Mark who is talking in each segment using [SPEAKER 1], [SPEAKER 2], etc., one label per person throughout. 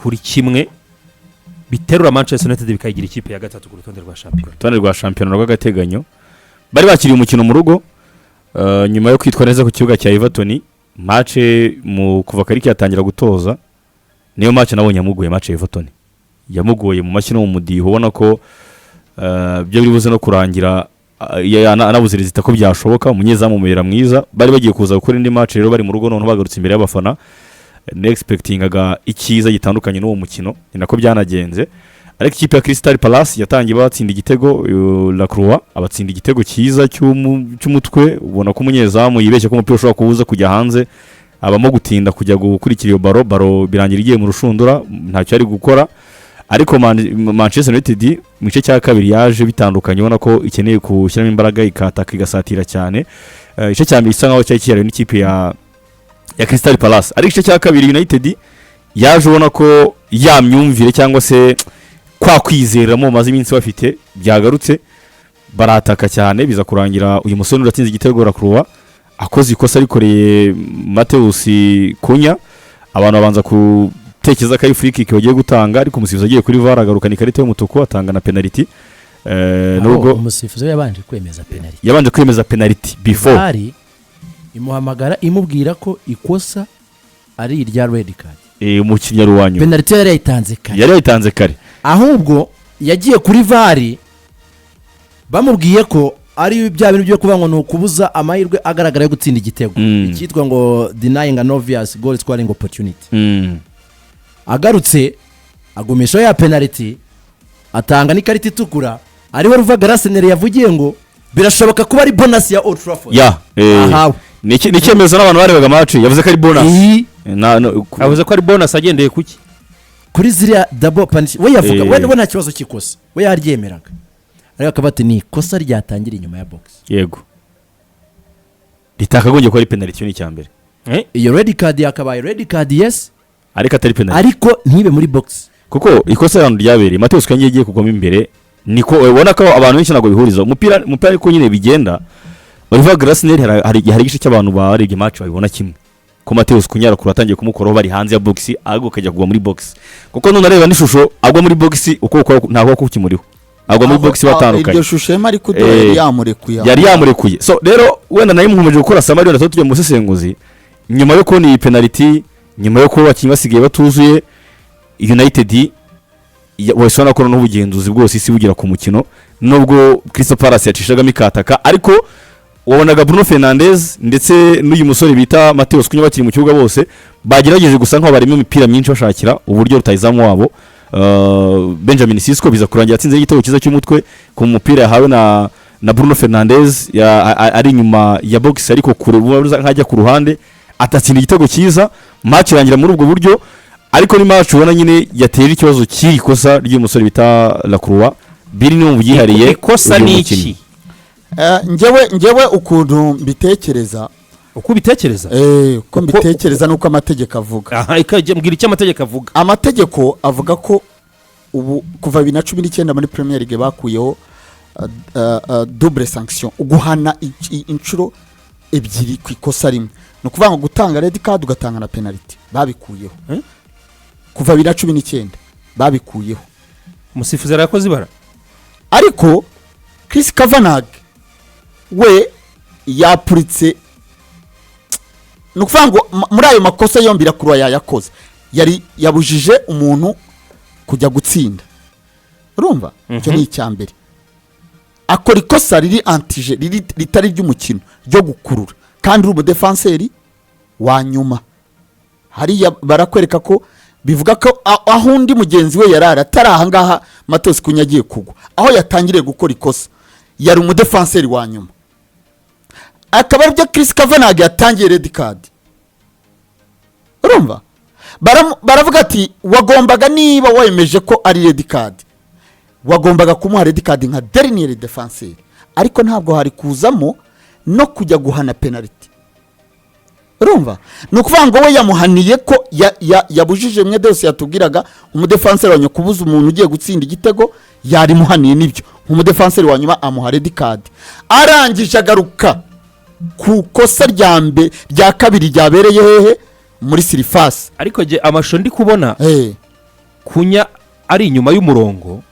[SPEAKER 1] Kuri kimwe biterura Manchester United, bikayigira ikipe ya gatatu ku rutonde rwa shampiyona.
[SPEAKER 2] Urutonde rwa shampiyona rw'agateganyo, bari bakiriye umukino mu rugo nyuma yo kwitwa neza ku kibuga cya Everton. Match mu kuva Carrick yatangira gutoza, niyo match nabonye yamugoye. Match ya Everton yamugoye mu mashyi no mu mudiho, ubona ko byo biri buze no kurangira anabuze résultat ko byashoboka. Umunyezamu mubera mwiza. Bari bagiye kuza gukora indi match rero bari mu rugo, noneho bagarutse imbere y'abafana, nexpectingaga icyiza gitandukanye n'uwo mukino, ni nako byanagenze. Ariko ikipe ya Crystal Palace yatangiye batsinda igitego, Lacroix abatsinda igitego cyiza cy'umutwe, ubona ko umunyezamu yibeshye ko umupira ushobora kuwuza kujya hanze, abamo gutinda kujya gukurikira iyo ballon. Ballon birangira igiye mu rushundura, ntacyo ari gukora. Ariko Manchester United mu gice cya kabiri yaje bitandukanye, ubona ko ikeneye gushyiramo imbaraga, ikataka, igasatira cyane. Igice cya mbere gisa nkaho cyari kihariwe n'ikipe ya Crystal Palace, ariko igice cya kabiri United yaje ubona ko ya myumvire cyangwa se kwa kwizeramo bamaze iminsi bafite byagarutse, barataka cyane, biza kurangira uyu musore uratsinze igitego, Lacroix, akoze ikosa rikoreye Matheus Cunha. Abantu babanza gutekereza ko ari free kick bagiye gutanga, ariko umusifuzi agiye kuri VAR agarukana ikarita y'umutuku, atanga na penalty.
[SPEAKER 3] Aho
[SPEAKER 2] nubwo
[SPEAKER 3] umusifuzi we yabanje kwemeza penaliti.
[SPEAKER 2] Yabanje kwemeza penalty before
[SPEAKER 3] VAR imuhamagara imubwira ko ikosa ari irya red card.
[SPEAKER 2] Umukinnyi ari uwa nyuma.
[SPEAKER 3] Penaliti yari yayitanze kare.
[SPEAKER 2] Yari yayitanze kare.
[SPEAKER 3] Ahubwo yagiye kuri VAR bamubwiye ko ari bya bintu byo kuvuga ngo ni ukubuza amahirwe agaragara yo gutsinda igitego, icyitwa ngo denying an obvious goal scoring opportunity. Agarutse agumishaho ya penaliti, atanga n'ikarita itukura, ariho Oliver Glasner yavugiye ngo birashoboka kuba ari bonus ya Old Trafford
[SPEAKER 2] ya
[SPEAKER 3] ahawe.
[SPEAKER 2] Ni icyemezo n'abantu barebaga match, yavuze ko ari bonus.
[SPEAKER 3] Iyi
[SPEAKER 1] Avuze ko ari bonus agendeye kuki?
[SPEAKER 3] Kuri ziriya double punish we yavuga, we nta kibazo cy'ikosa, we yaryemeraga, ariko akavuga ati ni ikosa ryatangira inyuma ya box.
[SPEAKER 2] Yego, ritakagombye kuba ari penalty, icyo ni icya mbere.
[SPEAKER 3] Iyo red card yakabaye red card, yes.
[SPEAKER 2] Ariko atari penalty.
[SPEAKER 3] Ariko ntibe muri box.
[SPEAKER 2] Kuko ikosa ahantu ryabereye, Matheus Cunha yagiye kugwamo imbere, niko ubona ko abantu benshi ntabwo bihuriza umupira, ariko nyine bigenda. Oliver Glasner, hari igice cy'abantu barebye match babibona kimwe ko Matheus Cunha arakura atangiye kumukoraho bari hanze ya box, ahubwo akajya kugwa muri box, kuko none areba n'ishusho agwa muri box, ukuboko ntabwo kukimuriho, agwa muri box batandukanye.
[SPEAKER 4] Iryo shusho yema ariko kuduha, yari yamurekuye.
[SPEAKER 2] Yari yamurekuye. So rero wenda nayo mukomeje gukora summary, wenda tujya mu busesenguzi nyuma yo kubona iyi penalty, nyuma yo kuba abakinnyi basigaye batuzuye. United wahise ubona ko n'ubugenzuzi bwose isi bugira ku mukino, nubwo Crystal Palace yacishagamo ikataka, ariko wabonaga Bruno Fernandes ndetse n'uyu musore bita Matheus Cunha bakiri mu kibuga, bose bagerageje gusa nkaho barimo imipira myinshi bashakira uburyo rutayizamu wabo Benjamin Sesko, biza kurangira atsinze igitego cyiza cy'umutwe ku mupira yahawe na Bruno Fernandes ari inyuma ya box, ariko kure nk'ajya ku ruhande, atatsinda igitego cyiza. Match irangira muri ubwo buryo, ariko ni match ubona nyine yatera ikibazo cy'iri kosa ry'uyu musore bita Lacroix, biri no mu byihariye
[SPEAKER 1] Ikosa
[SPEAKER 2] uyu
[SPEAKER 1] ni
[SPEAKER 2] mukinnyi.
[SPEAKER 1] iki?
[SPEAKER 4] Njyewe ukuntu mbitekereza,
[SPEAKER 1] Uko ubitekereza?
[SPEAKER 4] Uko mbitekereza nuko amategeko avuga.
[SPEAKER 1] Aha mbwira icyo amategeko avuga.
[SPEAKER 4] Amategeko avuga ko ubu kuva 2019 muri Premier League bakuyeho double sanction, guhana inshuro ebyiri ku ikosa rimwe. Ni ukuvuga ngo gutanga red card ugatanga na penalty babikuyeho.
[SPEAKER 1] Eh?
[SPEAKER 4] Kuva 2019 babikuyeho.
[SPEAKER 1] Umusifuzi yarakoze ibara.
[SPEAKER 4] Ariko Chris Kavanagh we yapuritse. Ni ukuvuga ngo muri ayo makosa yombi Lacroix yayakoze, yari yabujije umuntu kujya gutsinda, urumva icyo ni icya mbere. Akora ikosa riri anti-jeu, riri ritari iry'umukino, ryo gukurura, kandi uri umudefanseri wa nyuma. Hariya barakwereka ko bivuga ko aho undi mugenzi we yari ari atari ahangaha Matheus Cunha agiye kugwa, aho yatangiriye gukora ikosa yari umudefanseri wa nyuma, akaba aribyo Chris Kavanagh yatangiye red card. Urumva baravuga ati wagombaga, niba wemeje ko ari red card, wagombaga kumuha red card nka dernier défenseur, ariko ntabwo hari kuzamo no kujya guhana penalty. Urumva ni ukuvuga ngo we yamuhaniye ko yabujije mwe dose yatubwiraga umudefanseri wa nyuma kubuza umuntu ugiye gutsinda igitego, yarimuhaniye nibyo nk'umudefanseri wa nyuma, amuha red card. Arangije agaruka ku kosa rya mbe rya kabiri ryabereye hehe? Muri surface.
[SPEAKER 1] Ariko jye amashusho ndi kubona Cunha ari inyuma y'umurongo,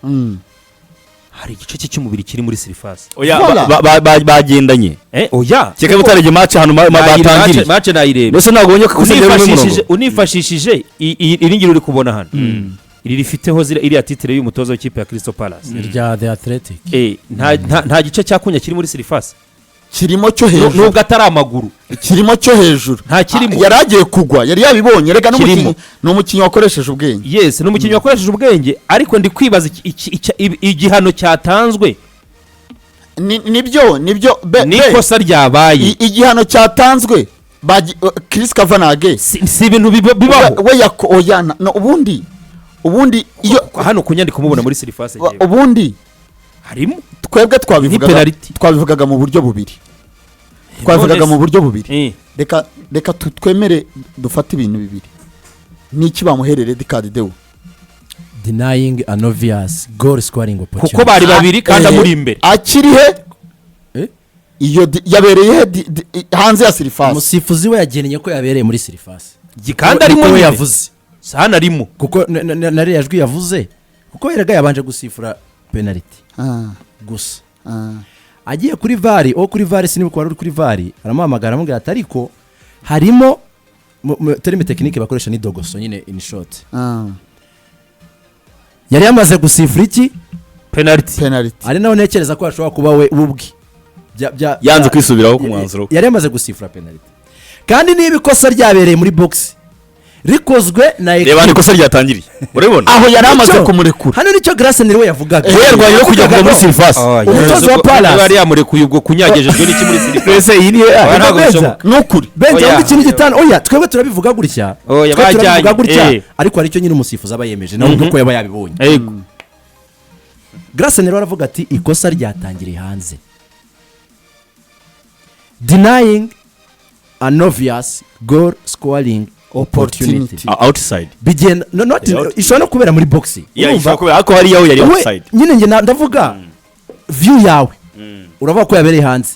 [SPEAKER 1] hari igice cye cy'umubiri kiri muri surface.
[SPEAKER 2] Oya,
[SPEAKER 4] Voilà.
[SPEAKER 2] bagendanye.
[SPEAKER 1] Oya.
[SPEAKER 2] Kereka utarebye match ahantu batangiriye.
[SPEAKER 1] Match nayireba.
[SPEAKER 2] Mbese ntabwo ubonye ko ikosa ryabereye mu
[SPEAKER 1] Unifashishije
[SPEAKER 2] murongo?
[SPEAKER 1] Unifashishije iri ngiri uri kubona hano, iri rifiteho iriya titre y'umutoza w'ikipe ya Crystal Palace.
[SPEAKER 3] Rya The Athletic.
[SPEAKER 1] Nta gice cya Cunha kiri muri surface.
[SPEAKER 4] Kirimo cyo hejuru.
[SPEAKER 1] Nubwo atari amaguru.
[SPEAKER 4] Kirimo cyo hejuru.
[SPEAKER 1] Nta kirimo.
[SPEAKER 4] Ah, yari agiye kugwa, yari yabibonye reka.
[SPEAKER 1] Kirimo.
[SPEAKER 4] N'umukinnyi ni umukinnyi wakoresheje ubwenge.
[SPEAKER 1] Yes, ni umukinnyi wakoresheje ubwenge, ariko ndi kwibaza igihano cyatanzwe
[SPEAKER 4] Nibyo
[SPEAKER 1] n'ikosa ryabaye.
[SPEAKER 4] Igihano cyatanzwe Chris Kavanagh
[SPEAKER 1] Si ibintu bibaho.
[SPEAKER 4] We oya, no, ubundi iyo
[SPEAKER 1] Hano Cunha ndi kumubona muri surface yewe.
[SPEAKER 4] Ubundi
[SPEAKER 1] Harimo
[SPEAKER 4] twebwe twabivugaga
[SPEAKER 1] Ni penalty.
[SPEAKER 4] twabivugaga mu buryo bubiri, twabivugaga
[SPEAKER 1] None
[SPEAKER 4] mu buryo bubiri. Reka twemere dufate ibintu bibiri. Niki bamuherere red card dewo?
[SPEAKER 3] Denying an obvious goal scoring opportunity.
[SPEAKER 1] Kuko bari babiri kandi amuri imbere.
[SPEAKER 4] Akiri he?
[SPEAKER 3] Eh?
[SPEAKER 4] Iyo yabereye he? Hanze ya surface.
[SPEAKER 3] Umusifuzi we yagennye ko yabereye muri surface.
[SPEAKER 1] Kandi arimo
[SPEAKER 3] Niko we
[SPEAKER 1] nyine.
[SPEAKER 3] yavuze.
[SPEAKER 1] Hano arimo.
[SPEAKER 3] Kuko na ririya jwi yavuze, kuko erega yabanje gusifura penalty gusa. Agiye kuri VAR, uwo kuri VAR, sinibuka wari uri kuri VAR, aramuhamagara, aramubwira ati ariko harimo terme technique bakoresha ni dogoso nyine, in short. Yari yamaze gusifura iki?
[SPEAKER 1] Penalty.
[SPEAKER 4] Penalty.
[SPEAKER 3] Ari naho ntekereza ko hashobora kuba we ubwe
[SPEAKER 2] Yanze kwisubiraho ku mwanzuro we.
[SPEAKER 3] Yari yamaze gusifura penalty, kandi niba ikosa ryabereye muri box rikozwe na
[SPEAKER 2] Reba ahantu ikosa ryatangiriye, urabibona?
[SPEAKER 4] Aho yari amaze kumurekura.
[SPEAKER 3] Hano nicyo Glasner we yavugaga.
[SPEAKER 2] We yarwanye no kujya kuva muri surface.
[SPEAKER 3] Umutoza wa Palace.
[SPEAKER 1] Yari yamurekuye, ubwo kunyagejejwe n'iki muri surface?
[SPEAKER 2] Ese iyi ni
[SPEAKER 1] Oya, ntabwo
[SPEAKER 3] Benza.
[SPEAKER 1] bishoboka.
[SPEAKER 4] Ni ukuri.
[SPEAKER 3] Benza,
[SPEAKER 1] Oya.
[SPEAKER 3] wumva ikintu gitanu? Oya, twebwe turabivuga gutya.
[SPEAKER 1] Oya,
[SPEAKER 3] Twe turabivuga
[SPEAKER 1] bajyanye,
[SPEAKER 3] gutya, ariko hari icyo nyine umusifuzi aba yemeje nawe ubwe ko yaba yabibonye. Glasner aravuga ati ikosa ryatangiriye hanze, denying an obvious goal scoring opportunity.
[SPEAKER 4] Opportunity.
[SPEAKER 2] Outside.
[SPEAKER 3] Bigenda no, not
[SPEAKER 2] Yeah, out-
[SPEAKER 3] ishobora no kubera muri box.
[SPEAKER 2] Yeah,
[SPEAKER 3] Urumva?
[SPEAKER 2] ishobora kubera, ariko hariya ho yari
[SPEAKER 3] We-
[SPEAKER 2] outside.
[SPEAKER 3] Nyine njye ndavuga view yawe, uravuga ko yabereye hanze,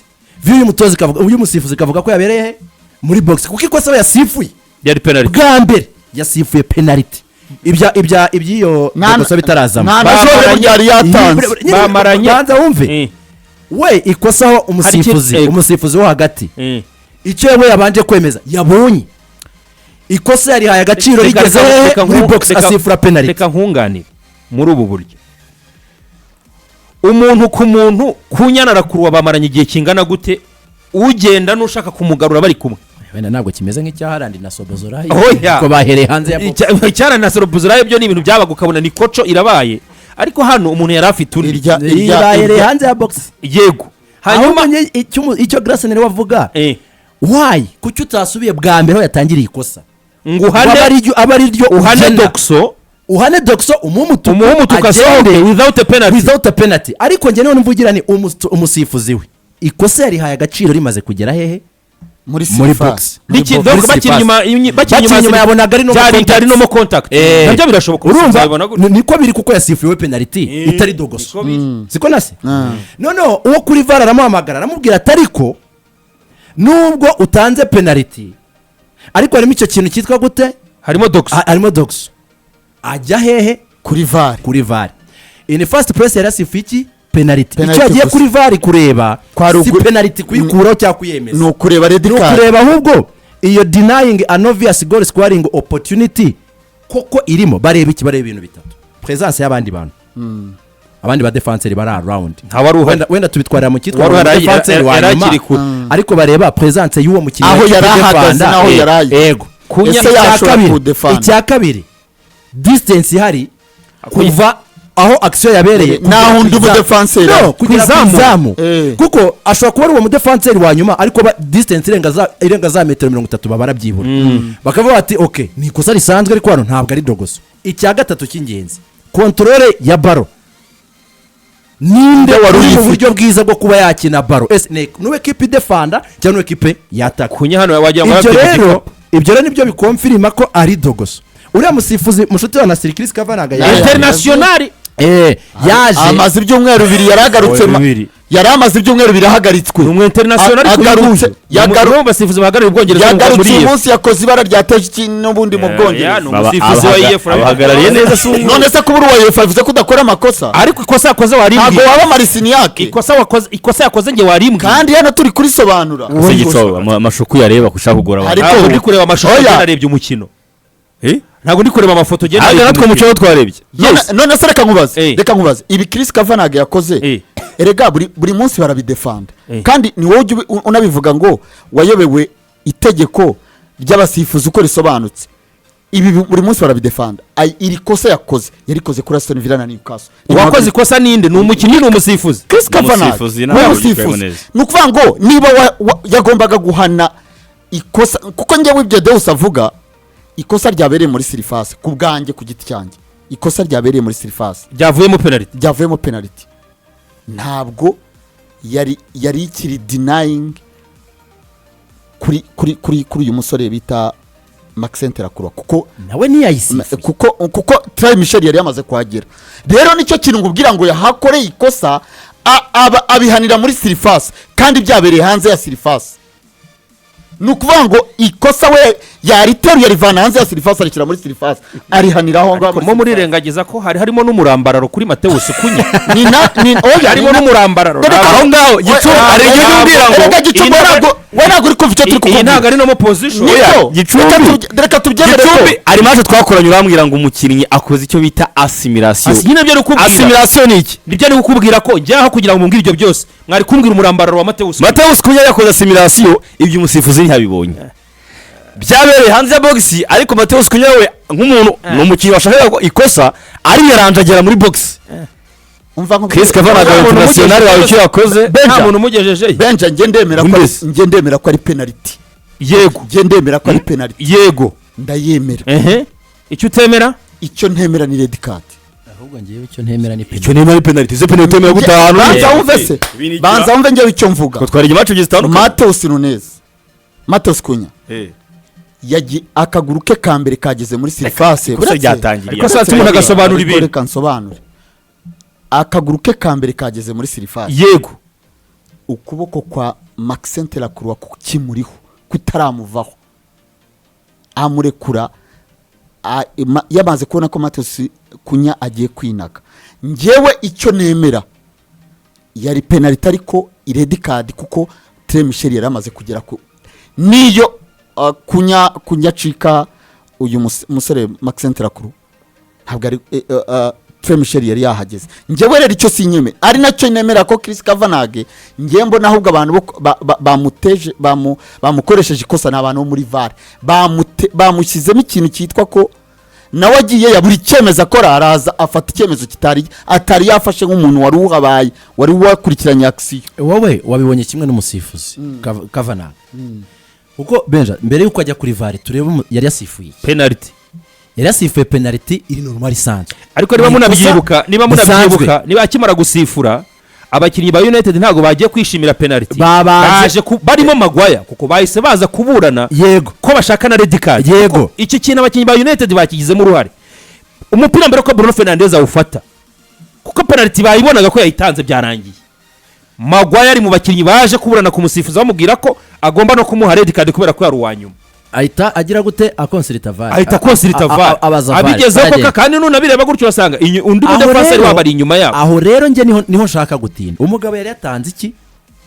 [SPEAKER 3] view y'umutoza ikavuga, y'umusifuzi ikavuga ko yabereye he? Muri box, kuko ikosa we yasifuye
[SPEAKER 1] Yari penalty.
[SPEAKER 3] bwa mbere yasifuye penalty, ibya iby'iyo gusa bitarazamo.
[SPEAKER 4] Nta na jaune burya yari yatanze.
[SPEAKER 3] Nyine,
[SPEAKER 1] Bamaranye.
[SPEAKER 3] banza wumve. We ikosa aho umusifuzi umusifuzi wo hagati icyo we yabanje kwemeza, yabonye ikosa yarihaye agaciro rigeze hehe? Muri box, asifura penalty.
[SPEAKER 1] Reka nkunganire muri ubu buryo: umuntu ku muntu, Cunha na Lacroix bamaranye igihe kingana gute, ugenda n'ushaka kumugarura bari kumwe?
[SPEAKER 3] Wenda ntabwo kimeze nk'icya Haaland na Szoboszlai,
[SPEAKER 1] Oya.
[SPEAKER 3] kuko bahereye hanze ya box.
[SPEAKER 1] Icyara na Szoboszlai byo ni ibintu byabaga ukabona ni koco irabaye, ariko hano umuntu yari afite undi.
[SPEAKER 4] Irya
[SPEAKER 3] Bahereye hanze ya box.
[SPEAKER 1] Yego, hanyuma
[SPEAKER 3] hanyuma icyo Glasner we avuga, why, kuki utasubiye bwa mbere aho yatangiriye ikosa
[SPEAKER 1] ngo
[SPEAKER 3] ngo
[SPEAKER 1] uhane
[SPEAKER 3] abe ari ryo
[SPEAKER 1] uhane
[SPEAKER 3] ugena.
[SPEAKER 1] Doxo.
[SPEAKER 3] Uhane Doxo, umuhe umutuku,
[SPEAKER 1] Umuhe umutuku, asohoke
[SPEAKER 3] agende
[SPEAKER 1] without a penalty.
[SPEAKER 3] Without a penalty. Ariko njye niho mvugira ni umusifuzi we ikosa yarihaye agaciro rimaze kugera hehe?
[SPEAKER 4] Muri
[SPEAKER 3] Muri
[SPEAKER 4] surface.
[SPEAKER 3] box.
[SPEAKER 1] Niki-
[SPEAKER 3] Muri
[SPEAKER 1] donc
[SPEAKER 3] box.
[SPEAKER 1] bakiri inyuma, bakiri
[SPEAKER 3] Bakiri inyuma yabonaga ari no
[SPEAKER 1] byari
[SPEAKER 3] contact.
[SPEAKER 1] byari no mo contact. Nabyo birashoboka.
[SPEAKER 3] Urumva
[SPEAKER 1] Uzabibona gutya.
[SPEAKER 3] niko biri, kuko yasifuwe penalty itari dogoso.
[SPEAKER 1] Niko biri.
[SPEAKER 3] Siko nase noneho uwo kuri VAR aramuhamagara, aramubwira ati ariko nubwo utanze penalty, ariko harimo icyo kintu cyitwa gute?
[SPEAKER 1] Harimo Doxo.
[SPEAKER 3] Harimo Doxo. Ajya hehe?
[SPEAKER 4] Kuri VAR.
[SPEAKER 3] Kuri VAR. In first place yari yasifuye iki? Penalty.
[SPEAKER 4] Penalty
[SPEAKER 3] Icyo yagiye
[SPEAKER 4] gusa.
[SPEAKER 3] kuri VAR kureba
[SPEAKER 4] Kwari
[SPEAKER 3] si penalty kuyikuraho cyangwa kuyemeza.
[SPEAKER 4] Ni ukureba red
[SPEAKER 3] Ni
[SPEAKER 4] card.
[SPEAKER 3] ukureba ahubwo iyo denying an obvious goal scoring opportunity koko irimo. Bareba iki? Bareba ibintu bitatu: presence y'abandi bantu, abandi ba défenseur bari around.
[SPEAKER 1] Nta wari uhari.
[SPEAKER 3] Wenda tubitwarira mu cyitwa
[SPEAKER 1] Wari uhari,
[SPEAKER 3] défenseur wa
[SPEAKER 1] yari
[SPEAKER 3] nyuma,
[SPEAKER 1] akiri kure.
[SPEAKER 3] Ariko bareba presence y'uwo mukinnyi
[SPEAKER 4] Aho
[SPEAKER 3] w'ikipe
[SPEAKER 4] yari ahagaze
[SPEAKER 3] defanda.
[SPEAKER 4] n'aho yari ari.
[SPEAKER 3] Yego.
[SPEAKER 4] Ese
[SPEAKER 3] Icya
[SPEAKER 4] yashobora
[SPEAKER 3] kabiri-
[SPEAKER 4] kuwudefanda?
[SPEAKER 3] Icya kabiri, distance ihari kuva aho action yabereye
[SPEAKER 4] Naho undi
[SPEAKER 3] kugera ku
[SPEAKER 4] mudefanseri
[SPEAKER 3] izamu.
[SPEAKER 4] ari.
[SPEAKER 3] No, kugera ku
[SPEAKER 1] Ku izamu.
[SPEAKER 3] izamu. Kuko ashobora kuba ari uwo mudefanseri wa nyuma, ariko distance irenga za metero 30 baba barabyibura, bakavuga bati ok, ni ikosa risanzwe, ariko hano ntabwo ari dogoso. Icya gatatu cy'ingenzi, contrôle ya ballon, ninde
[SPEAKER 4] wari
[SPEAKER 3] uri mu
[SPEAKER 4] uyifite?
[SPEAKER 3] buryo bwiza bwo kuba yakina ballon? Ese ni ekipe idefanda cyangwa ni ekipe yataka?
[SPEAKER 1] Cunha hano wagira ngo
[SPEAKER 3] Ibyo
[SPEAKER 1] yarafite
[SPEAKER 3] rero
[SPEAKER 1] igikapu.
[SPEAKER 3] Ibyo rero nibyo bikomfirima ko ari dogoso. Uriya musifuzi mushuti wa Nasiri, Chris Kavanagh, yaje
[SPEAKER 1] International.
[SPEAKER 3] Yaje
[SPEAKER 4] Amaze ibyumweru 2 yaragarutse
[SPEAKER 1] Bibiri.
[SPEAKER 4] Yari amaze ibyumweru birahagaritswe.
[SPEAKER 1] Ni umu international, ariko uyu nguyu ni umwe mu basifuzi bahagarariye Ubwongereza
[SPEAKER 4] Yagarutse
[SPEAKER 1] muri
[SPEAKER 4] uyu
[SPEAKER 1] UEFA.
[SPEAKER 4] munsi, yakoze ibara ryateje iki n'ubundi mu
[SPEAKER 1] Ya,
[SPEAKER 4] Bwongereza.
[SPEAKER 1] ni umusifuzi wa UEFA.
[SPEAKER 2] Abahagarariye neza si umwe.
[SPEAKER 4] None se kuba uri uwa UEFA bivuze ko udakora amakosa?
[SPEAKER 1] Ariko ikosa yakoze
[SPEAKER 4] Ntabwo
[SPEAKER 1] warimbwiye.
[SPEAKER 4] waba Marciniak.
[SPEAKER 1] Ikosa wakoze, ikosa yakoze nge warimbwiye.
[SPEAKER 4] Kandi hano turi kurisobanura.
[SPEAKER 2] Ese Gitso, amashuku yareba ushaka kugura abantu?
[SPEAKER 4] Ariko-
[SPEAKER 1] Ntabwo ndi kureba amashusho.
[SPEAKER 4] Oya.
[SPEAKER 1] Njye narebye umukino.
[SPEAKER 2] Eh?
[SPEAKER 1] Ntabwo ndi kureba amafoto njye.
[SPEAKER 2] Ntabwo
[SPEAKER 1] Narebye
[SPEAKER 2] natwe
[SPEAKER 1] umukino.
[SPEAKER 2] umuco twarebye.
[SPEAKER 1] Yes.
[SPEAKER 4] None se reka nkubaze.
[SPEAKER 1] Eh.
[SPEAKER 4] Reka nkubaze, ibi Chris Kavanagh yakoze, erega buri munsi barabidefanda. Kandi ni wowe ujya unabivuga ngo wayobewe itegeko ry'abasifuzi uko risobanutse. Ibi buri munsi barabidefanda. Iri kosa yakoze, yarikoze kuri Aston Villa na Newcastle.
[SPEAKER 1] Uwakoze ikosa ninde? Ni umukinnyi, ni umusifuzi?
[SPEAKER 4] Chris Kavanagh.
[SPEAKER 2] Umusifuzi
[SPEAKER 4] Ni
[SPEAKER 2] ntabwo
[SPEAKER 4] umusifuzi.
[SPEAKER 2] yitwayemo neza.
[SPEAKER 4] Ni ukuvuga ngo niba yagombaga guhana ikosa, kuko njyewe ibyo Deus avuga, ikosa ryabereye muri surface, ku bwanjye, ku giti cyanjye, ikosa ryabereye muri surface
[SPEAKER 1] Byavuyemo penalty.
[SPEAKER 4] byavuyemo penalty, ntabwo yari ikiri denying kuri uyu musore bita Maxence Lacroix, kuko
[SPEAKER 3] Nawe ntiyayisifuye.
[SPEAKER 4] kuko Trey Michel yari yamaze kuhagera. Rero nicyo kintu ngubwira ngo yahakoreye ikosa, abihanira muri surface kandi byabereye hanze ya surface. Ni ukuvuga ngo ikosa we yariteruye, arivana hanze ya surface, arishyira muri surface, arihanira aho ngaho muri
[SPEAKER 1] Mo murirengagiza ko hari harimo n'umurambararo kuri Matheus Cunha.
[SPEAKER 4] Ni na ni oya.
[SPEAKER 1] Harimo n'umurambararo.
[SPEAKER 4] Dore ko-
[SPEAKER 2] Aho ngaho, Gicumbi,
[SPEAKER 4] Oya,
[SPEAKER 2] hari igihe ujya umbwira ngo
[SPEAKER 4] erega Gicumbi, we ntabwo uri kumva icyo turi
[SPEAKER 1] Iyi
[SPEAKER 4] kukubwira.
[SPEAKER 1] ntabwo ari no position.
[SPEAKER 4] Nibyo.
[SPEAKER 2] Oya, Gicumbi.
[SPEAKER 4] Reka tubyemere ko
[SPEAKER 2] Gicumbi, hari match twakoranye, urambwira ngo umukinnyi akoze icyo bita assimilation.
[SPEAKER 1] Nyine byo ari kukubwira.
[SPEAKER 2] Assimilation ni iki?
[SPEAKER 1] Nibyo ari kukubwira, ko njyaho kugira ngo mumbwire ibyo byose, mwari kumbwira umurambararo wa Matheus.
[SPEAKER 2] Matheus Cunha yakoze assimilation, ibyo umusifuzi ntiyabibonye. Byabereye hanze ya box, ariko Matheus Cunha we nk'umuntu, ni umukinnyi washakaga ko ikosa, ariyaranje agera muri box.
[SPEAKER 4] Umva nkubwire.
[SPEAKER 2] Chris Kavanagh,
[SPEAKER 1] Nta muntu
[SPEAKER 2] international wawe, icyo yakoze.
[SPEAKER 1] Nta muntu umugejejeyo.
[SPEAKER 4] Benja,
[SPEAKER 2] Mbese.
[SPEAKER 4] njye ndemera ko ari penalty.
[SPEAKER 1] Yego.
[SPEAKER 4] Njye ndemera ko ari penalty.
[SPEAKER 1] Yego.
[SPEAKER 4] Ndayemera.
[SPEAKER 1] Ehe, icyo utemera?
[SPEAKER 4] Icyo ntemera ni red card.
[SPEAKER 3] Ahubwo ngewe icyo ntemera ni
[SPEAKER 2] Icyo nemera ni penalty. Izo penalty utemera gute ahantu?
[SPEAKER 4] Banza wumve se.
[SPEAKER 2] Ibi ni
[SPEAKER 4] Banza wumve njyewe icyo mvuga.
[SPEAKER 2] Ko twari match ebyiri zitandukanye.
[SPEAKER 4] Matheus Nunes, Matheus Cunha akaguru ke ka mbere kageze muri surface.
[SPEAKER 2] Ikosa ryatangiriye.
[SPEAKER 1] Ariko saa umuntu agasobanura ibintu.
[SPEAKER 4] Reka nsobanure. Akaguru ke ka mbere kageze muri surface.
[SPEAKER 1] Yego.
[SPEAKER 4] Ukuboko kwa Maxence Lacroix kukimuriho, kutaramuvaho, amurekura yamaze kubona ko Matheus Cunha agiye kwinaga. Njyewe icyo nemera, yari penalty, ariko red card, kuko Trey Michel yari amaze kugera ku niyo Cunha acika uyu musore Maxence Lacroix, ntabwo ari Trey Michel yari yahageze. Njyewe rero icyo sinyeme, ari nacyo nemera ko Chris Kavanagh, njyewe mbona ahubwo abantu bo bamuteje, bamukoresheje ikosa, ni abantu bo muri VAR bamushyizemo ikintu cyitwa ko nawe agiye ya buri cyemezo akora, araza afata icyemezo kitari atari yafashe nk'umuntu wari uhabaye, wari wakurikiranye action.
[SPEAKER 3] Wowe wabibonye kimwe n'umusifuzi Kavanagh, kuko Benja, mbere y'uko ajya kuri VAR turebe yari yasifuye iki?
[SPEAKER 1] Penalty.
[SPEAKER 3] Yari yasifuye penalty iri normal, isanzwe.
[SPEAKER 1] Ariko niba
[SPEAKER 3] Ni ikosa
[SPEAKER 1] munabyibuka, niba
[SPEAKER 3] risanzwe.
[SPEAKER 1] munabyibuka, niba akimara gusifura, abakinnyi ba United ntabwo bagiye kwishimira penalty.
[SPEAKER 3] Babanje-
[SPEAKER 1] Baje barimo Maguire, kuko bahise baza kuburana ko bashaka na red card.
[SPEAKER 3] Yego.
[SPEAKER 1] Kuko iki kintu abakinnyi ba United bakigizemo uruhare. Umupira mbere ko Bruno Fernandes awufata, kuko penalty bayibonaga ko yayitanze, byarangiye, Maguire ari mu bakinnyi baje kuburana ku musifuzi, bamubwira ko agomba no kumuha red card kubera ko yari uwa nyuma.
[SPEAKER 3] Ahita agira gute? Aconsulta VAR.
[SPEAKER 1] Ahita consulta VAR.
[SPEAKER 3] Abaza VAR.
[SPEAKER 1] Abigezeho koko.
[SPEAKER 3] Aragenda.
[SPEAKER 1] Kandi nunabireba gutyo, urasanga undi
[SPEAKER 3] Aho
[SPEAKER 1] mudefanseri
[SPEAKER 3] rero-
[SPEAKER 1] wabo ari inyuma yabo.
[SPEAKER 3] Aho rero njye niho nshaka gutinda. Umugabo yari yatanze iki?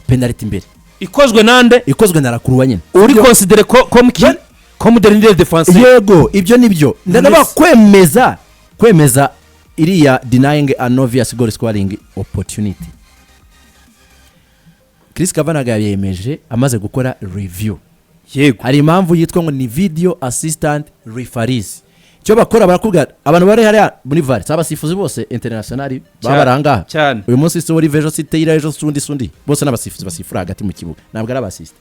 [SPEAKER 3] Penalty mbere.
[SPEAKER 1] Ikozwe nande?
[SPEAKER 3] Ikozwe na Lacroix nyine.
[SPEAKER 1] Uri considéré comme qui? Comme dernier défenseur.
[SPEAKER 3] Yego, ibyo nibyo ndanavuga. Kwemeza iriya denying an obvious goal scoring opportunity, Chris Kavanagh yayemeje amaze gukora review. Hari impamvu yitwa ngo ni video assistant referees. Icyo bakora, barakubwira, abantu bari hariya muri VAR si abasifuzi bose international baba bari ahangaha.
[SPEAKER 1] Cyane.
[SPEAKER 3] Uyu munsi si Olive, ejo si Taylor, ejo si undi, si undi. Bose ni abasifuzi basifura hagati mu kibuga, ntabwo ari aba assistant.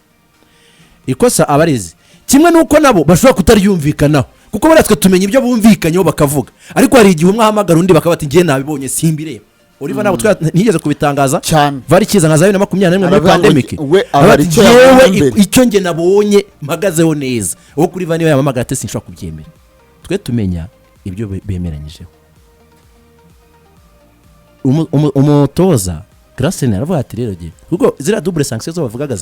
[SPEAKER 3] Ikosa abarizi kimwe n'uko nabo bashobora kutaryumvikanaho, kuko buriya twe tumenya ibyo bumvikanyeho bakavuga, ariko hari igihe umwe ahamagara undi bakaba bati: "Ngiye nabibonye, simbireba." Oliver ntabwo ntiyigeze kubitangaza.
[SPEAKER 4] Cyane.
[SPEAKER 3] VAR ikiza nka za 2021 muri
[SPEAKER 4] Aravuga ngo
[SPEAKER 3] pandemic.
[SPEAKER 4] we
[SPEAKER 3] Aravuga
[SPEAKER 4] aba
[SPEAKER 3] ati,
[SPEAKER 4] icyo
[SPEAKER 3] "Njyewe
[SPEAKER 4] yabonye mbere."
[SPEAKER 3] icyo njye nabonye mpagazeho neza." Uwo kuri VAR niwe yamamagara ati: "Sinshobora kubyemera." Twe tumenya ibyo bemeranyijeho. Umutoza Grassley aravuga ati rero gihe kuko ziriya double sanction zo bavugaga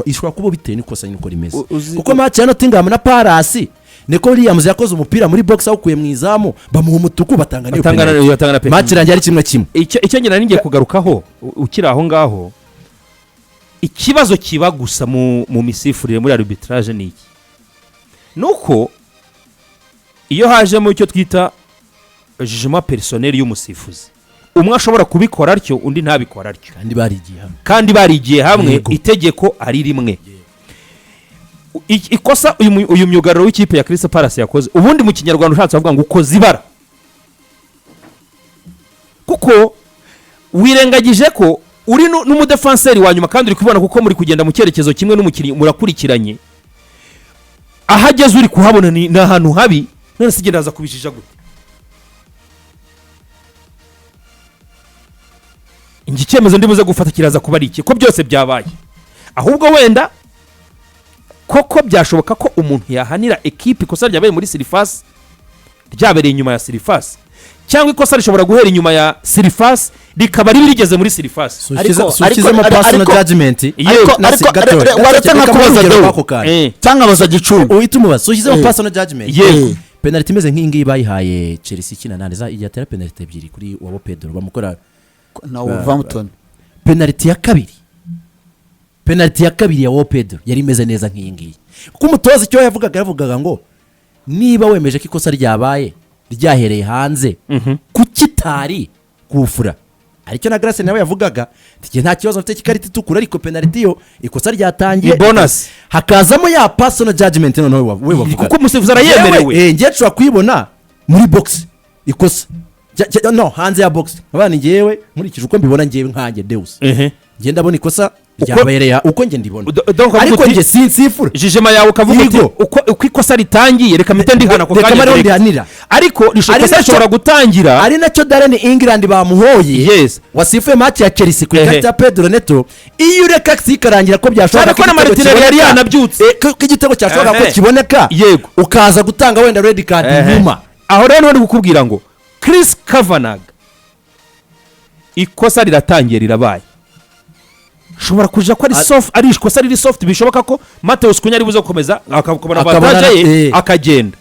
[SPEAKER 3] ishobora kuba bitewe n'ikosa nyine uko rimeze, kuko match ya Nottingham na Palace, Nico Williams yakoze umupira muri box awukuye mu izamu, bamuha umutuku, batanga n'iyo
[SPEAKER 1] Batanga
[SPEAKER 3] penalty.
[SPEAKER 1] Batanga na penalty.
[SPEAKER 3] Match irangiye ari 1-1.
[SPEAKER 1] Icyo ngira ngiye kugarukaho, ukiri aho ngaho, ikibazo kiba gusa mu misifurire, muri arbitrage, ni iki? Ni uko iyo hajemo icyo twita jugement personnel y'umusifuzi umwe, ashobora kubikora atyo, undi ntabikora atyo.
[SPEAKER 3] Kandi barigiye hamwe.
[SPEAKER 1] Kandi barigiye hamwe. Itegeko ari rimwe. Ikosa uyu myugariro w'ikipe ya Crystal Palace yakoze, ubundi mu Kinyarwanda ushatse bavuga ngo ukoze ibara, kuko wirengagije ko uri n'umudefanseri wa nyuma, kandi uri kubibona kuko muri kugenda mu cyerekezo kimwe n'umukinnyi, murakurikiranye. Aho ageze uri kuhabona, ni ahantu habi. None se igenda aza kubijija gute? Njye icyemezo ndibuze gufata kiraza kuba ari iki, ko byose byabaye. Ahubwo wenda koko byashoboka ko umuntu yahanira ekipe ikosa ryabereye muri surface, ryabereye inyuma ya surface, cyangwa ikosa rishobora guhera inyuma ya surface rikaba ribi rigeze muri surface.
[SPEAKER 3] Ushyizemo personal judgment.
[SPEAKER 4] Ariko waretse nkakubaza Deo. Cyangwa abaza Gicumbi.
[SPEAKER 3] Uhita umubaza ushyizemo personal judgment.
[SPEAKER 1] Yego.
[SPEAKER 3] Penalty imeze nk'iyi ngiyi bayihaye Chelsea ikina nande za igihe atera penalty ebyiri kuri Wabo Pedro bamukora
[SPEAKER 4] Na Wolverhampton.
[SPEAKER 3] Penalty ya kabiri ya Wabo Pedro yari imeze neza nk'iyi ngiyi, kuko umutoza icyo yavugaga ngo niba wemeje ko ikosa ryabaye ryahereye hanze, kuki itari kufura? Aricyo na Grace nawe yavugaga ati nta kibazo mfite cy'ikarita itukura, ariko penalty yo ikosa ryatangiye
[SPEAKER 1] Ni bonus.
[SPEAKER 3] Hakazamo ya personal judgment noneho we wavugaga.
[SPEAKER 1] Kuko umusifuzi arayemerewe.
[SPEAKER 3] Yewe, ngiye nshobora kuyibona muri box ikosa no hanze ya box, abana ngewe nkurikije uko mbibona, ngewe nkanjye Deus, ngiye ndabona ikosa ryabereye uko njye ndibona,
[SPEAKER 1] Donc
[SPEAKER 3] ariko
[SPEAKER 1] uti-
[SPEAKER 3] njye sinsifura.
[SPEAKER 1] Jugement yawe ukavuga uti
[SPEAKER 3] Yego.
[SPEAKER 1] uko ikosa ritangiye, reka mpite ndihana ako
[SPEAKER 3] Reka
[SPEAKER 1] kanya
[SPEAKER 3] mariho
[SPEAKER 1] direct.
[SPEAKER 3] ndihanira.
[SPEAKER 1] Ariko
[SPEAKER 3] Ari
[SPEAKER 1] ikosa rishobora gutangira
[SPEAKER 3] ari nacyo Darren England bamuhoye, wasifuye match ya Chelsea ku ikarita ya Pedro Neto. Iyo ureka ikarangira ko byashoboka
[SPEAKER 1] Cyane ko na
[SPEAKER 3] igitego
[SPEAKER 1] Martinelli yari
[SPEAKER 3] kiboneka,
[SPEAKER 1] yanabyutse.
[SPEAKER 3] ko igitego cyashoboka ko kiboneka, ukaza gutanga wenda red card nyuma.
[SPEAKER 1] Aho rero niho ndi kukubwira ngo Chris Kavanagh, ikosa riratangiye, rirabaye, ushobora kuja ko ari soft, ari ikosa riri soft, bishoboka ko Matheus Cunha ari buze gukomeza akabona
[SPEAKER 3] Akabona
[SPEAKER 1] avantage ye,
[SPEAKER 3] eh.
[SPEAKER 1] akagenda.